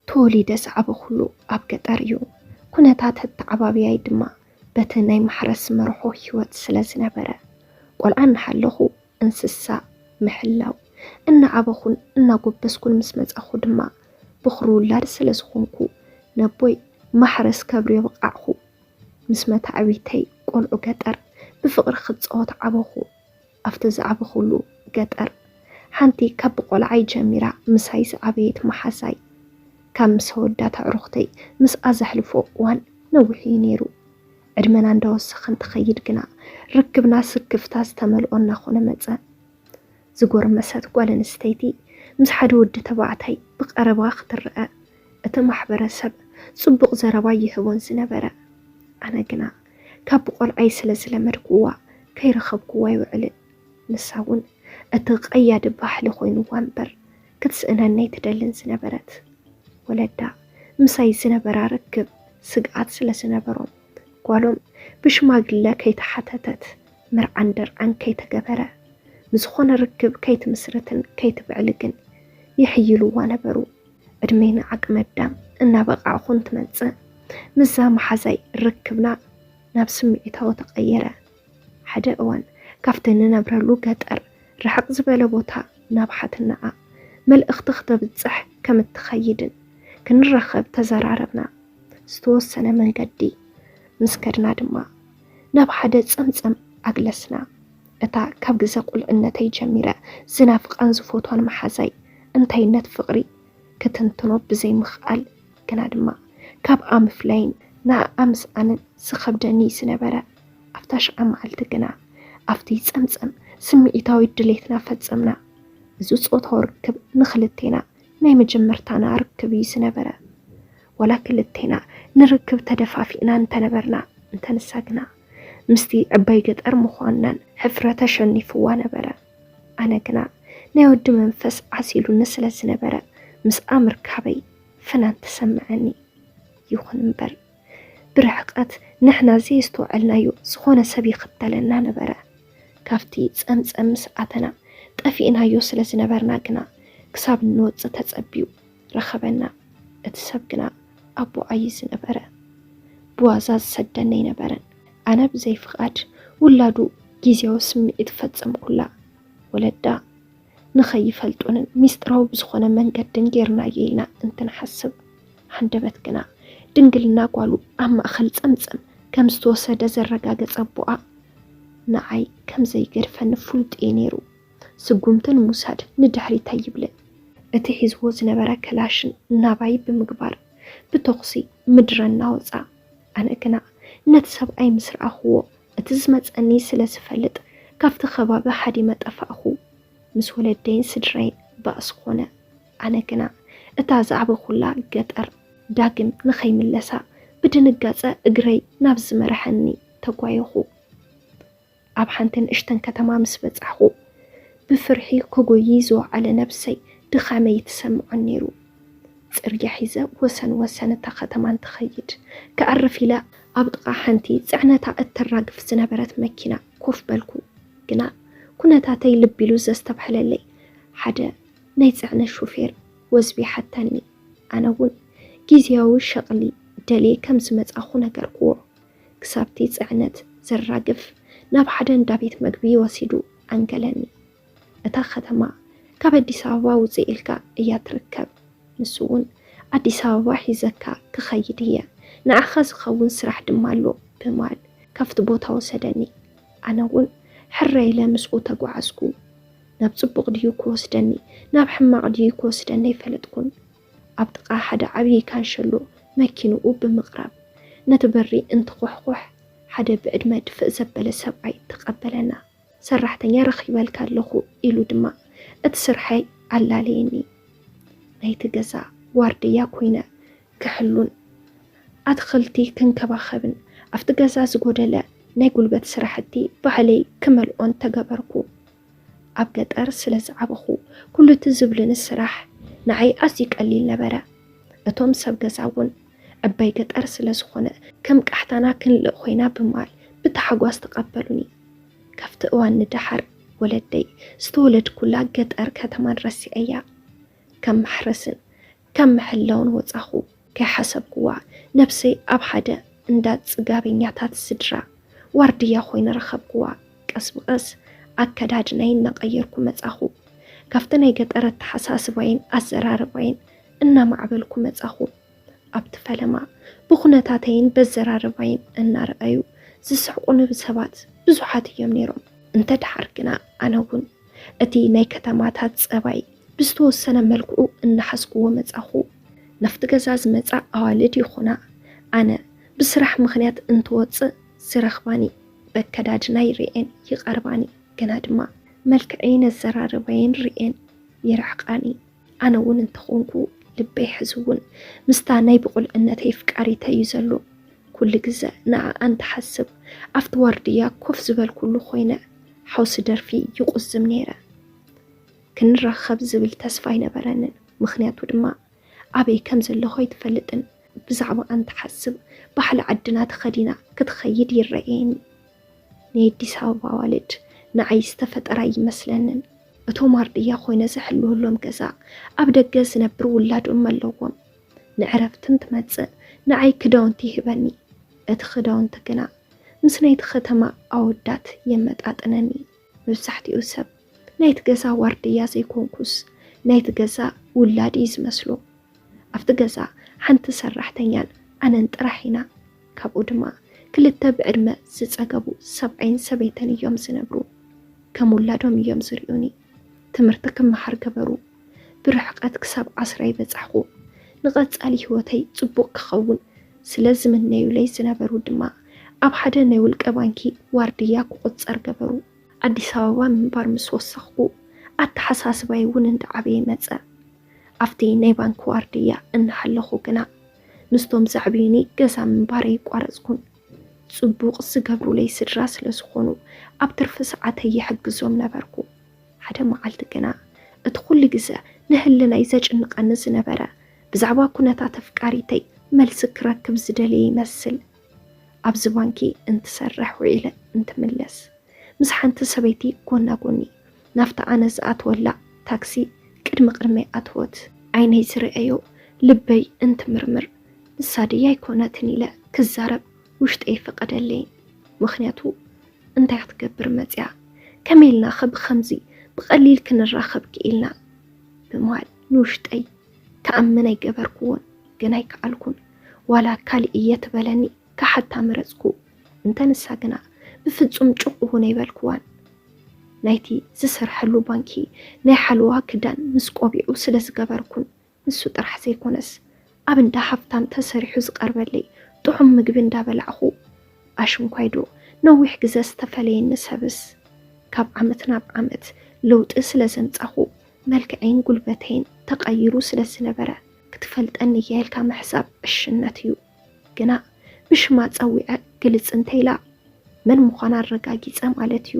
ተወሊደ ዝዓበኹሉ ኣብ ገጠር እዩ። ኩነታት ኣተዓባብያይ ድማ በቲ ናይ ማሕረስ መርሖ ህይወት ስለ ዝነበረ፣ ቆልዓ እናሃለኹ እንስሳ ምሕላው፣ እናዓበኹን እናጎበዝኩን ምስ መጻኹ ድማ፣ በኹሪ ውላድ ስለ ዝኾንኩ፣ ነቦይ ማሕረስ ከብርዮ በቓዕኹ። ምስ መታዕቢተይ ቆልዑ ገጠር ብፍቕሪ ክጻወት ዓበኹ። ኣብቲ ዝዓበኹሉ ገጠር፣ ሓንቲ ካብ ብቆልዓይ ጀሚራ ምሳይ ዝዓበየት መሓዛይ፣ ካብ ምስ ኣወዳት ኣዕሩኽተይ ምስኣ ዘሕልፎ እዋን ነዊሕ እዩ ነይሩ። ዕድመና እንዳወሰኸ እንትኸይድ ግና፣ ርክብና ስክፍታ ዝተመልኦ እናኾነ መጸ። ዝጎርመሰት ጓል ኣንስተይቲ ምስ ሓደ ወዲ ተባዕታይ ብቐረባ ክትረኣ፣ እቲ ማሕበረሰብ ጽቡቕ ዘረባ ይህቦን ዝነበረ። ኣነ ግና ካብ ብቆልዓይ ስለ ዝለመድኩዋ፣ ከይረኸብኩዋ ኣይውዕልን። ንሳ እውን እቲ ቀያዲ ባህሊ ኮይኑዋ እምበር፣ ክትስእነኒ ኣይትደልን ዝነበረት። ወለዳ ምሳይ ዝነበራ ርክብ ስግኣት ስለ ዝነበሮም፣ ጓሎም ብሽማግለ ከይተሓተተት፣ መርዓን ደርዓን ከይተገበረ፣ ንዝኾነ ርክብ ከይትምስርትን ከይትብዕልግን ይሕይልዋ ነበሩ። ዕድመይ ንዓቅመ ኣዳም እናበቃዕኹ እንትመጽእ፣ ምስዛ መሓዛይ ርክብና ናብ ስምዒታዊ ተቐየረ። ሓደ እዋን፣ ካብቲ ንነብረሉ ገጠር ርሕቕ ዝበለ ቦታ ናብ ሓትነኣ መልእኽቲ ክተብጽሕ ከም እትኸይድን ክንራኸብ ተዘራረብና። ዝተወሰነ መንገዲ ምስ ከድና ድማ፣ ናብ ሓደ ጸምጸም ኣግለስና። እታ ካብ ግዘ ቁልዕነተይ ጀሚረ ዝናፍቓን ዝፈትዋን መሓዛይ፣ እንታይነት ፍቕሪ ክትንትኖ ብዘይምኽኣል፣ ግና ድማ ካብኣ ምፍላይን ንኣኣ ምስኣንን ዝኸብደኒ እዩ ዝነበረ። ኣብታ ሽዓ መዓልቲ ግና፣ ኣብቲ ጸምጸም ስምዒታዊ ድሌትና ፈጸምና። እዚ ጾታዊ ርክብ ንኽልቴና ናይ መጀመርታና ርክብ እዩ ዝነበረ። ዋላ ክልቴና ንርክብ ተደፋፊእና እንተነበርና፣ እንተ ንሳ ግና ምስቲ ዕባይ ገጠር ምዃንናን ሕፍረተ ሸኒፍዋ ነበረ። ኣነ ግና ናይ ወዲ መንፈስ ዓሲሉኒ ስለ ዝነበረ፣ ምስኣ ምርካበይ ፍናን ተሰምዐኒ። ይኹን እምበር፣ ብርሕቀት ንሕና ዘየስተውዐልናዮ ዝኾነ ሰብ ይኽተለና ነበረ። ካብቲ ጸምጸም ምስ ኣተና፣ ጠፊእናዮ ስለ ዝነበርና ግና፣ ክሳብ እንወጽእ ተጸብዩ ረኸበና። እቲ ሰብ ግና ኣቦኣ እዩ ዝነበረ። ብዋዛ ዝሰደኒ ኣይነበረን። ኣነ ብዘይ ፍቓድ ውላዱ ግዝያዊ ስምዒት ፈጸምኩላ። ወለዳ ንኸይፈልጡንን ሚስጥራዊ ብዝኾነ መንገድን ጌርናዮ ኢልና እንትንሓስብ፣ ሃንደበት ግና ድንግልና ጓሉ ኣብ ማእከል ጸምጸም ከም ዝተወሰደ ዘረጋገጸ ኣቦኣ፣ ንዓይ ከም ዘይገድፈኒ ፍሉጥ እዩ ነይሩ። ስጉምቲ ንምውሳድ ንድሕሪት ኣይብልን። እቲ ሒዝዎ ዝነበረ ከላሽን ናባይ ብምግባር፣ ብተኹሲ ምድረ እናወጻ፣ ኣነ ግና ነቲ ሰብኣይ ምስ ረኣኽዎ፣ እቲ ዝመጸኒ ስለ ዝፈልጥ፣ ካብቲ ከባቢ ሃዲመ ጠፋእኹ። ምስ ወለደይን ስድራይን ባእሲ ኾነ። ኣነ ግና እታ ዝዓበኹላ ገጠር ዳግም ንኸይምለሳ፣ ብድንጋጸ እግረይ ናብ ዝመርሐኒ ተጓየኹ። ኣብ ሓንቲ ንእሽተን ከተማ ምስ በጻሕኹ፣ ብፍርሒ ክጎዪ ዝወዓለ ነብሰይ ድኻመይ ይተሰምዖን ነይሩ። ጽርግያ ሒዘ ወሰን ወሰን እታ ከተማ እንትኸይድ፣ ክኣርፍ ኢለ ኣብ ጥቓ ሓንቲ ጽዕነታ እተራግፍ ዝነበረት መኪና ኮፍ በልኩ። ግና ኩነታተይ ልብ ኢሉ ዘስተብሃለለይ ሓደ ናይ ጽዕነት ሹፌር ወዝቢ ሓተኒ። ኣነ እውን ግዝያዊ ሸቕሊ ደልየ ከም ዝመጻኹ ነገርክዎ። ክሳብቲ ጽዕነት ዘራግፍ ናብ ሓደ እንዳ ቤት መግቢ ወሲዱ ኣንገለኒ። እታ ከተማ ካብ ኣዲስ ኣበባ ውጽእ ኢልካ እያ ትርከብ። ንሱ እውን፣ "ኣዲስ ኣበባ ሒዘካ ክኸይድ እየ፣ ንዓኻ ዝኸውን ስራሕ ድማ ኣሎ" ብምባል ካብቲ ቦታ ወሰደኒ። ኣነ እውን ሕረ ኢለ ምስኡ ተጓዓዝኩ። ናብ ጽቡቕ ድዩ ክወስደኒ፣ ናብ ሕማቕ ድዩ ክወስደኒ ኣይፈለጥኩን። ኣብ ጥቓ ሓደ ዓብዪ ካንሸሎ መኪንኡ ብምቕራብ፣ ነቲ በሪ እንትኹሕኩሕ፣ ሓደ ብዕድመ ድፍእ ዘበለ ሰብኣይ ተቐበለና። "ሰራሕተኛ ረኺበልካ ኣለኹ" ኢሉ ድማ እቲ ስርሐይ ኣላለየኒ። ናይቲ ገዛ ዋርድያ ኮይነ ክሕሉን ኣትኽልቲ ክንከባኸብን፣ ኣብቲ ገዛ ዝጎደለ ናይ ጉልበት ስራሕቲ ባዕለይ ክመልኦን ተገበርኩ። ኣብ ገጠር ስለ ዝዓበኹ፣ ኩሉ እቲ ዝብልኒ ስራሕ ንዓይ ኣዝዩ ቀሊል ነበረ። እቶም ሰብ ገዛ እውን፣ "ዕባይ ገጠር ስለ ዝኾነ፣ ከም ቃሕታና ክንልእ ኮይና" ብምባል ብታሕጓስ ተቐበሉኒ። ካብቲ እዋን ንደሓር፣ ወለደይ ዝተወለድኩላ ገጠር ከተማን ረሲዐያ። ከም ማሕረስን ከም መሐለውን ወጻኹ። ከይሓሰብኩዋ ነብሰይ ኣብ ሓደ እንዳ ጽጋበኛታት ስድራ ዋርድያ ኮይነ ረኸብኩዋ። ቀስ ብቐስ ኣከዳድናይ እናቐየርኩ መጻኹ። ካብቲ ናይ ገጠር ኣተሓሳስባይን ኣዘራርባይን እናማዕበልኩ መጻኹ። ኣብቲ ፈለማ ብኹነታተይን በዘራርባይን እናረኣዩ ዝስሕቁኒ ሰባት ብዙሓት እዮም ነይሮም። እንተ ደሓር ግና ኣነ እውን እቲ ናይ ከተማታት ጸባይ ብዝተወሰነ መልክዑ እናሓዝኩዎ መጻኹ። ናብቲ ገዛ ዝመጻ ኣዋልድ ይኹና ኣነ ብስራሕ ምኽንያት እንትወጽእ ዝረኽባኒ በከዳድናይ ርእየን ይቐርባኒ፣ ግና ድማ መልክዐይን ኣዘራርባየን ርእየን ይርሕቃኒ። ኣነ እውን እንተኾንኩ ልበይ ሕዚ እውን ምስታ ናይ ብቑልዕነተይ ፍቃሪተይ እዩ ዘሎ። ኩሉ ግዘ ንዓኣ እንትሓስብ ኣብቲ ዋርድያ ኮፍ ዝበልኩሉ ኮይነ ሓውሲ ደርፊ ይቑዝም ነይረ። ክንራኸብ ዝብል ተስፋ ኣይነበረንን። ምኽንያቱ ድማ ኣበይ ከም ዘለኹ ኣይትፈልጥን። ብዛዕባኣ እንትሓስብ ባሕሊ ዓድና ተኸዲና ክትኸይድ ይረኣየኒ። ናይ ኣዲስ ኣበባ ኣዋልድ ንዓይ ዝተፈጠራ ኣይመስለንን። እቶም ዋርድያ ኮይነ ዝሕልወሎም ገዛ ኣብ ደገ ዝነብር ውላዶም ኣለዎም። ንዕረፍቲ እንትመጽእ ንዓይ ክዳውንቲ ይህበኒ። እቲ ክዳውንቲ ግና ምስ ናይቲ ከተማ ኣወዳት የመጣጥነኒ። መብዛሕትኡ ሰብ ናይቲ ገዛ ዋርድያ ዘይኮንኩስ ናይቲ ገዛ ውላድ እዩ ዝመስሎ። ኣብቲ ገዛ ሓንቲ ሰራሕተኛን ኣነን ጥራሕ ኢና። ካብኡ ድማ ክልተ ብዕድመ ዝጸገቡ ሰብኣይን ሰበይትን እዮም ዝነብሩ። ከም ውላዶም እዮም ዝርእዩኒ። ትምህርቲ ክመሃር ገበሩ። ብርሕቀት ክሳብ ዓስራይ በጻሕኹ። ንቐጻሊ ህይወተይ ጽቡቕ ክኸውን ስለ ዝምነዩለይ ዝነበሩ ድማ ኣብ ሓደ ናይ ውልቀ ባንኪ ዋርድያ ክቑጸር ገበሩ። ኣዲስ ኣበባ ምንባር ምስ ወሰኽኩ ኣተሓሳስባይ እውን እንዳዓበየ መጸ። ኣብቲ ናይ ባንኪ ዋርድያ እናሃለኹ ግና ምስቶም ዘዕብዩኒ ገዛ ምንባረይ ይቋረጽኩን። ጽቡቕ ዝገብሩለይ ስድራ ስለ ዝኾኑ ኣብ ትርፊ ሰዓተይ ይሕግዞም ነበርኩ። ሓደ መዓልቲ ግና እቲ ኩሉ ግዘ ንህልናይ ዘጭንቐኒ ዝነበረ ብዛዕባ ኩነታት ኣፍቃሪተይ መልሲ ክረክብ ዝደለየ ይመስል። ኣብዚ ባንኪ እንትሰርሕ ውዒለ እንትምለስ ምስ ሓንቲ ሰበይቲ ጎና ጎኒ ናብታ ኣነ ዝኣትወላ ታክሲ ቅድሚ ቅድመይ ኣትወት። ዓይነይ ዝረኣዮ ልበይ እንትምርምር ንሳ ድያ ኣይኮነትን ኢለ ክዛረብ ውሽጠይ ፈቀደለይ። ምኽንያቱ እንታይ ክትገብር መጽያ? ከመይ ኢልና ኸ ብኸምዚ ብቐሊል ክንራኸብ ክኢልና? ብምባል ንውሽጠይ ክኣምን ኣይገበርኩዎን፣ ግን ኣይከኣልኩን። ዋላ ካልእ እየ ትበለኒ ክሓታ መረጽኩ። እንተ ንሳ ግና ብፍጹም ጭቕ እውን ኣይበልኩዋን። ናይቲ ዝሰርሐሉ ባንኪ ናይ ሓለዋ ክዳን ምስ ቆቢዑ ስለ ዝገበርኩን ንሱ ጥራሕ ዘይኮነስ ኣብ እንዳ ሃፍታም ተሰሪሑ ዝቐርበለይ ጥዑም ምግቢ እንዳበላዕኹ ኣሽንኳይዶ ነዊሕ ግዘ ዝተፈለየኒ ሰብስ ካብ ዓመት ናብ ዓመት ለውጢ ስለ ዘምጻኹ መልክዐይን ጉልበተይን ተቐይሩ ስለ ዝነበረ ክትፈልጠኒ እያ ኢልካ ምሕሳብ ዕሽነት እዩ። ግና ብሽማ ጸዊዐ ግልጽ እንተኢላ መን ምዃና ኣረጋጊጸ ማለት እዩ።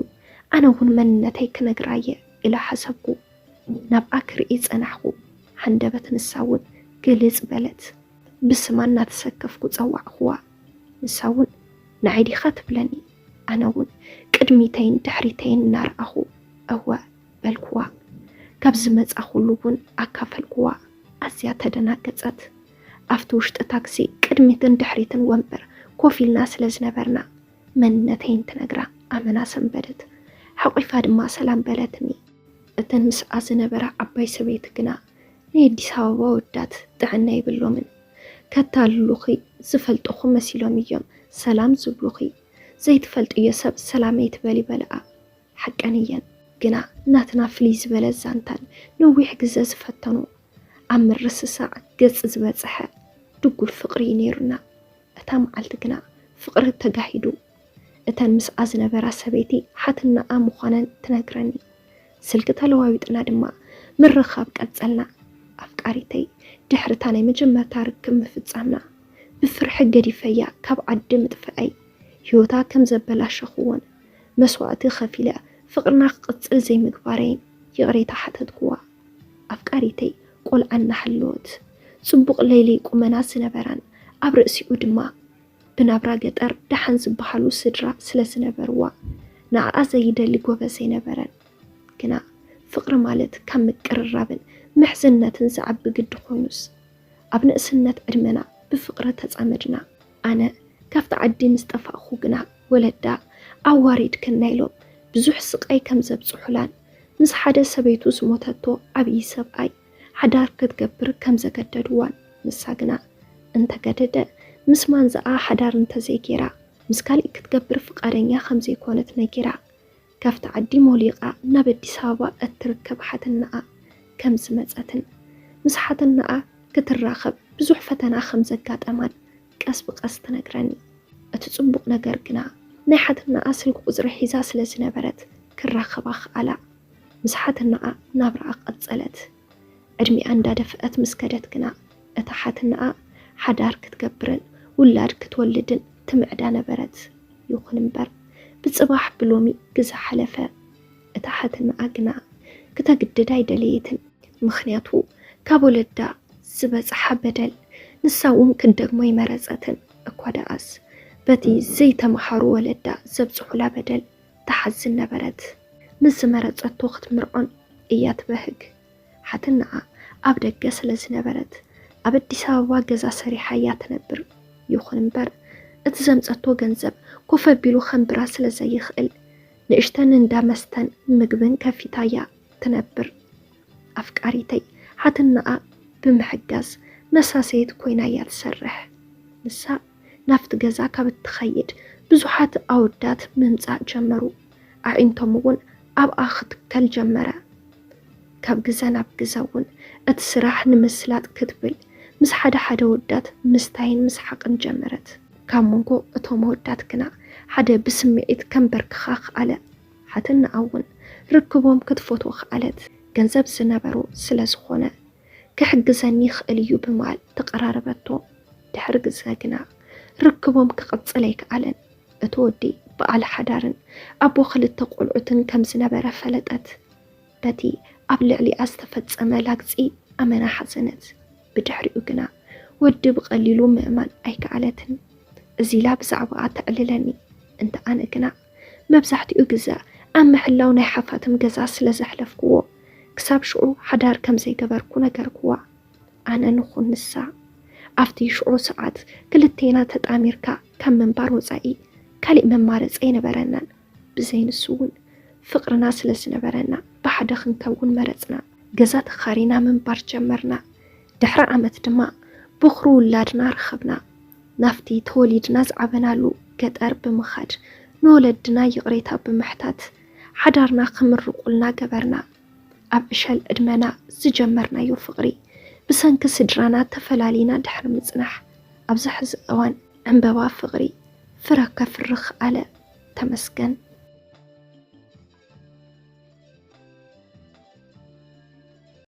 ኣነ እውን መንነተይ ክነግራ እየ ኢለ ሓሰብኩ። ናብኣ ክርኢ ጸናሕኩ። ሃንደበት ንሳ እውን ግልጽ በለት። ብስማ እናተሰከፍኩ ጸዋዕኩዋ። ንሳ እውን ንዓይ ዲኻ ትብለኒ? ኣነ እውን ቅድሚተይን ድሕሪተይን እናረኣኹ እወ በልኩዋ። ካብ ዝመጻኹሉ እውን ኣካፈልኩዋ። ኣዝያ ተደናገጸት። ኣብቲ ውሽጢ ታክሲ ቅድሚትን ድሕሪትን ወንበር ኮፍ ኢልና ስለ ዝነበርና መንነተይን ትነግራ ኣመና ሰንበደት። ሓቂፋ ድማ ሰላም በለትኒ። እተን ምስኣ ዝነበራ ዓባይ ሰበይቲ ግና ናይ ኣዲስ ኣበባ ወዳት ጥዕና የብሎምን። ከታልሉኺ ዝፈልጡኹ መሲሎም እዮም ሰላም ዝብሉኺ። ዘይትፈልጥዮ ሰብ ሰላም ኣይትበሊ በልኣ። ሓቀን እየን። ግና ናትና ፍልይ ዝበለ ዛንታን ነዊሕ ግዘ ዝፈተኖ ኣብ ምርስሳዕ ገጽ ዝበጽሐ ድጉል ፍቕሪ እዩ ነይሩና። እታ መዓልቲ ግና ፍቕሪ ተጋሂዱ። እተን ምስኣ ዝነበራ ሰበይቲ ሓትናኣ ምዃነን ትነግረኒ። ስልኪ ተለዋዊጥና ድማ ምርኻብ ቀጸልና። ኣፍቃሪተይ ድሕሪ እታ ናይ መጀመርታ ርክብ ምፍጻምና ብፍርሒ ገዲፈያ ካብ ዓዲ ምጥፍኣይ ህይወታ ከም ዘበላሸኽዎን መስዋእቲ ከፊለ ፍቕርና ክቕጽል ዘይምግባረይን ይቕሬታ ሓተትክዋ። ኣፍቃሪተይ ቆልዓ እናሃለወት ጽቡቕ ለይለይ ቁመና ዝነበራን ኣብ ርእሲኡ ድማ ብናብራ ገጠር ደሓን ዝበሃሉ ስድራ ስለ ዝነበርዋ ንዓኣ ዘይደሊ ጎበዝ ኣይነበረን። ግና ፍቕሪ ማለት ካብ ምቅርራብን ምሕዝነትን ዝዓቢ ግዲ ኮይኑስ ኣብ ንእስነት ዕድመና ብፍቕሪ ተጻመድና። ኣነ ካብቲ ዓዲ ምስ ጠፋእኹ ግና ወለዳ ኣዋሪድክና ኢሎም ብዙሕ ስቓይ ከም ዘብጽሑላን ምስ ሓደ ሰበይቱ ዝሞተቶ ዓብዪ ሰብኣይ ሓዳር ክትገብር ከም ዘገደድዋን ንሳ ግና እንተገደደ ምስ ማንዛኣ ሓዳር እንተዘይጌራ ምስ ካሊእ ክትገብር ፍቓደኛ ከም ዘይኮነት ነጊራ ካብቲ ዓዲ ሞሊቓ ናብ ኣዲስ ኣበባ እትርከብ ሓትናኣ ከም ዝመጸትን ምስ ሓትናኣ ክትራኸብ ብዙሕ ፈተና ከም ዘጋጠማን ቀስ ብቐስ ትነግረኒ። እቲ ጽቡቕ ነገር ግና ናይ ሓትናኣ ስልኪ ቁጽሪ ሒዛ ስለ ዝነበረት ክራኸባ ክኣላ። ምስ ሓትናኣ ናብራኣ ቀጸለት። ዕድሚኣ እንዳደፍአት ምስ ከደት ግና እታ ሓትናኣ ሓዳር ክትገብርን ውላድ ክትወልድን ትምዕዳ ነበረት። ይኹን እምበር ብጽባሕ ብሎሚ ግዘ ሓለፈ። እታ ሓትናኣ ግና ክተግድዳ ኣይደለየትን። ምኽንያቱ ካብ ወለዳ ዝበጽሓ በደል ንሳ እውን ክትደግሞ ኣይመረጸትን። እኳ ደኣስ በቲ ዘይተመሃሩ ወለዳ ዘብጽሑላ በደል ትሓዝን ነበረት። ምስ ዝመረጸቶ ክትምርዖን እያ ትበህግ። ሓትናኣ ኣብ ደገ ስለ ዝነበረት ኣብ ኣዲስ ኣበባ ገዛ ሰሪሓ እያ ትነብር። ይኹን እምበር እቲ ዘምጸቶ ገንዘብ ኮፍ ኣቢሉ ከንብራ ስለ ዘይኽእል ንእሽተን እንዳ መስተን ምግብን ከፊታ እያ ትነብር። ኣፍቃሪተይ ሓትናኣ ብምሕጋዝ መሳሰይት ኮይና እያ ትሰርሕ። ንሳ ናብቲ ገዛ ካብ እትኸይድ ብዙሓት ኣወዳት ምምጻእ ጀመሩ። ኣዒንቶም እውን ኣብኣ ክትከል ጀመረ። ካብ ግዘ ናብ ግዘ እውን እቲ ስራሕ ንምስላጥ ክትብል ምስ ሓደ ሓደ ወዳት ምስታይን ምስሓቕን ጀመረት። ካብ መንጎ እቶም ወዳት ግና ሓደ ብስምዒት ከንበርክኻ ክኣለ። ሓትናኣ እውን ርክቦም ክትፈትዎ ክኣለት። ገንዘብ ዝነበሮ ስለ ዝኾነ ክሕግዘኒ ይኽእል እዩ ብምባል ተቐራረበቶ። ድሕሪ ግዘ ግና ርክቦም ክቕጽል ኣይከኣለን። እቲ ወዲ በዓል ሓዳርን ኣቦ ክልተ ቆልዑትን ከም ዝነበረ ፈለጠት። በቲ ኣብ ልዕሊኣ ዝተፈጸመ ላግጺ ኣመና ሓዘነት። ብድሕሪኡ ግና ወዲ ብቐሊሉ ምእማን ኣይከኣለትን። እዚ ኢላ ብዛዕባኣ ተዕልለኒ። እንተ ኣነ ግና መብዛሕትኡ ግዘ ኣብ ምሕላው ናይ ሓፋትም ገዛ ስለ ዘሕለፍክዎ ክሳብ ሽዑ ሓዳር ከም ዘይገበርኩ ነገርክዋ። ኣነ ንኹን ንሳ ኣብቲ ሽዑ ሰዓት ክልቴና ተጣሚርካ ካብ ምንባር ወጻኢ ካሊእ መማረጺ ኣይነበረናን። ብዘይ ንሱ እውን ፍቕርና ስለ ዝነበረና ብሓደ ክንከውን መረጽና። ገዛ ተኻሪና ምንባር ጀመርና። ድሕሪ ዓመት ድማ በኹሪ ውላድና ረኸብና። ናብቲ ተወሊድና ዝዓበናሉ ገጠር ብምኻድ ንወለድና ይቕሬታ ብምሕታት ሓዳርና ክምርቑልና ገበርና። ኣብ ዕሸል ዕድመና ዝጀመርናዮ ፍቕሪ ብሰንኪ ስድራና ተፈላሊና ድሕሪ ምጽናሕ ኣብዚ ሕዚ እዋን ዕምበባ ፍቕሪ ፍረ ከፍሪ ክኣለ። ተመስገን።